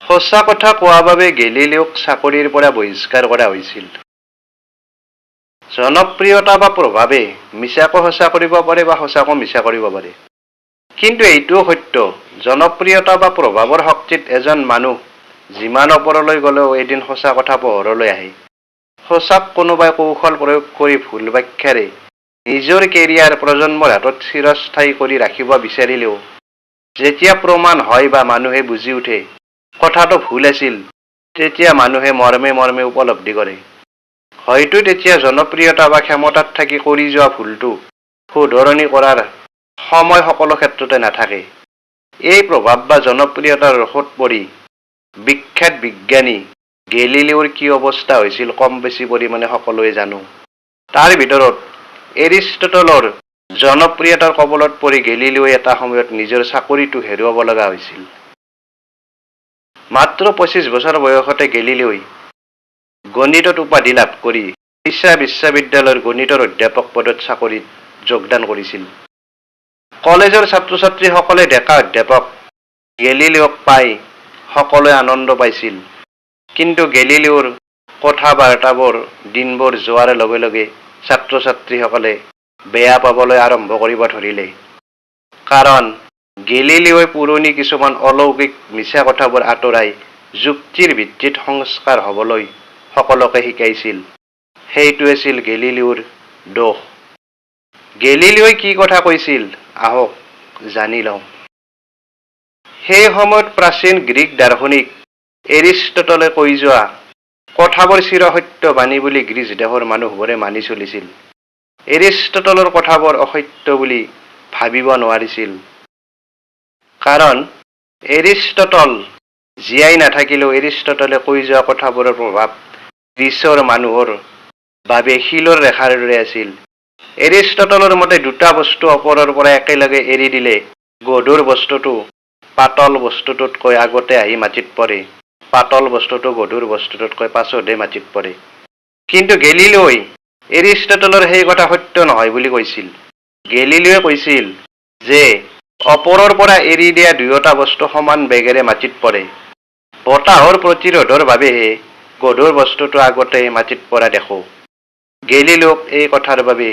সঁচা কথা কোৱা বাবে গেলিলিওক চাকৰিৰ পৰা বহিষ্কাৰ কৰা হৈছিল। জনপ্ৰিয়তা বা প্ৰভাৱে মিছাকো সঁচা কৰিব পাৰে বা সঁচাকো মিছা কৰিব পাৰে। কিন্তু এইটোও সত্য, জনপ্ৰিয়তা বা প্ৰভাৱৰ শক্তিত এজন মানুহ যিমান ওপৰলৈ গ'লেও এদিন সঁচা কথা পোহৰলৈ আহে। সঁচাক কোনোবাই কৌশল প্ৰয়োগ কৰি ভুল ব্যাখ্যাৰে নিজৰ কেৰিয়াৰ প্ৰজন্মৰ হাতত চিৰস্থায়ী কৰি ৰাখিব বিচাৰিলেও যেতিয়া প্ৰমাণ হয় বা মানুহে বুজি উঠে কথাটো ভুল আছিল, তেতিয়া মানুহে মৰ্মে মৰ্মে উপলব্ধি কৰে। হয়তো তেতিয়া জনপ্ৰিয়তা বা ক্ষমতাত থাকি কৰি যোৱা ভুলটো শুধৰণি কৰাৰ সময় সকলো ক্ষেত্ৰতে নাথাকে। এই প্ৰভাৱ বা জনপ্ৰিয়তাৰ ৰোষত পৰি বিখ্যাত বিজ্ঞানী গেলিলিওৰ কি অৱস্থা হৈছিল কম বেছি পৰিমাণে সকলোৱে জানো। তাৰ ভিতৰত এৰিষ্টটলৰ জনপ্ৰিয়তাৰ কবলত পৰি গেলিলিওৱে এটা সময়ত নিজৰ চাকৰিটো হেৰুৱাব লগা হৈছিল। মাত্ৰ 25 বছৰ বয়সতে গেলিলিওই গণিতত উপাধি লাভ কৰি পিছা বিশ্ববিদ্যালয়ৰ গণিতৰ অধ্যাপক পদত চাকৰিত যোগদান কৰিছিল। কলেজৰ ছাত্ৰ-ছাত্ৰীসকলে ডেকা অধ্যাপক গেলিলিওক পাই সকলোৱে আনন্দ পাইছিল। কিন্তু গেলিলিওৰ কথা বাৰ্তাবোৰ দিনবোৰ যোৱাৰ লগে লগে ছাত্ৰ-ছাত্ৰীসকলে বেয়া পাবলৈ আৰম্ভ কৰিব ধৰিলে। কাৰণ গেলিলিওই পুৰণি কিছুমান অলৌকিক মিছা কথাবোৰ আঁতৰাই যুক্তিৰ ভিত্তিত সংস্কাৰ হ'বলৈ সকলোকে শিকাইছিল। সেইটো আছিল গেলিলিওৰ দোষ। গেলিলিওই কি কথা কৈছিল, আহক জানি লওঁ। সেই সময়ত প্ৰাচীন গ্ৰীক দাৰ্শনিক এৰিষ্টটলে কৈ যোৱা কথাবোৰ চিৰসত্য বাণী বুলি গ্ৰীচ দেশৰ মানুহবোৰে মানি চলিছিল। এৰিষ্টটলৰ কথাবোৰ অসত্য বুলি ভাবিব নোৱাৰিছিল। কাৰণ এৰিষ্টটল জীয়াই নাথাকিলেও এৰিষ্টটলে কৈ যোৱা কথাবোৰৰ প্ৰভাৱ গ্ৰীচৰ মানুহৰ বাবে শিলৰ ৰেখাৰ দৰে আছিল। এৰিষ্টটলৰ মতে দুটা বস্তু ওপৰৰ পৰা একেলগে এৰি দিলে গধুৰ বস্তুটো পাতল বস্তুটোতকৈ আগতে আহি মাটিত পৰে, পাতল বস্তুটো গধুৰ বস্তুটোতকৈ পাছতহে মাটিত পৰে। কিন্তু গেলিলিওই এৰিষ্টটলৰ সেই কথা সত্য নহয় বুলি কৈছিল। গেলিলিওৱে কৈছিল যে ওপৰৰ পৰা এৰি দিয়া দুয়োটা বস্তু সমান বেগেৰে মাটিত পৰে। বতাহৰ প্ৰতিৰোধৰ বাবেহে গধুৰ বস্তুটো আগতে মাটিত পৰা দেখোঁ। গেলিলিওক এই কথাৰ বাবে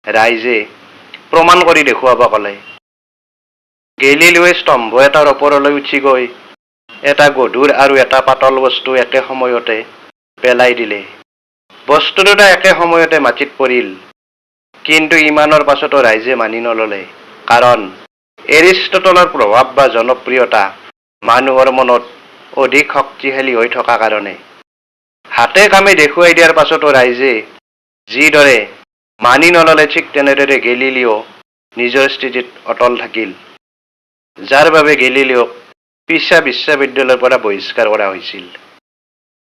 ৰাইজে প্ৰমাণ কৰি দেখুৱাব ক'লে। গেলিলিওৱে স্তম্ভ এটাৰ ওপৰলৈ উঠি গৈ এটা গধুৰ আৰু এটা পাতল বস্তু একে সময়তে পেলাই দিলে। বস্তু দুটা একে সময়তে মাটিত পৰিল। কিন্তু ইমানৰ পাছতো ৰাইজে মানি নল'লে। কাৰণ এৰিষ্টটলৰ প্ৰভাৱ বা জনপ্ৰিয়তা মানুহৰ মনত অধিক শক্তিশালী হৈ থকা কাৰণে। হাতে কামে দেখুৱাই দিয়াৰ পাছতো ৰাইজে যিদৰে মানি নল'লে, ঠিক তেনেদৰে গেলিলিও নিজৰ স্থিতিত অটল থাকিল। যাৰ বাবে গেলিলিওক পিছা বিশ্ববিদ্যালয়ৰ পৰা বহিষ্কাৰ কৰা হৈছিল।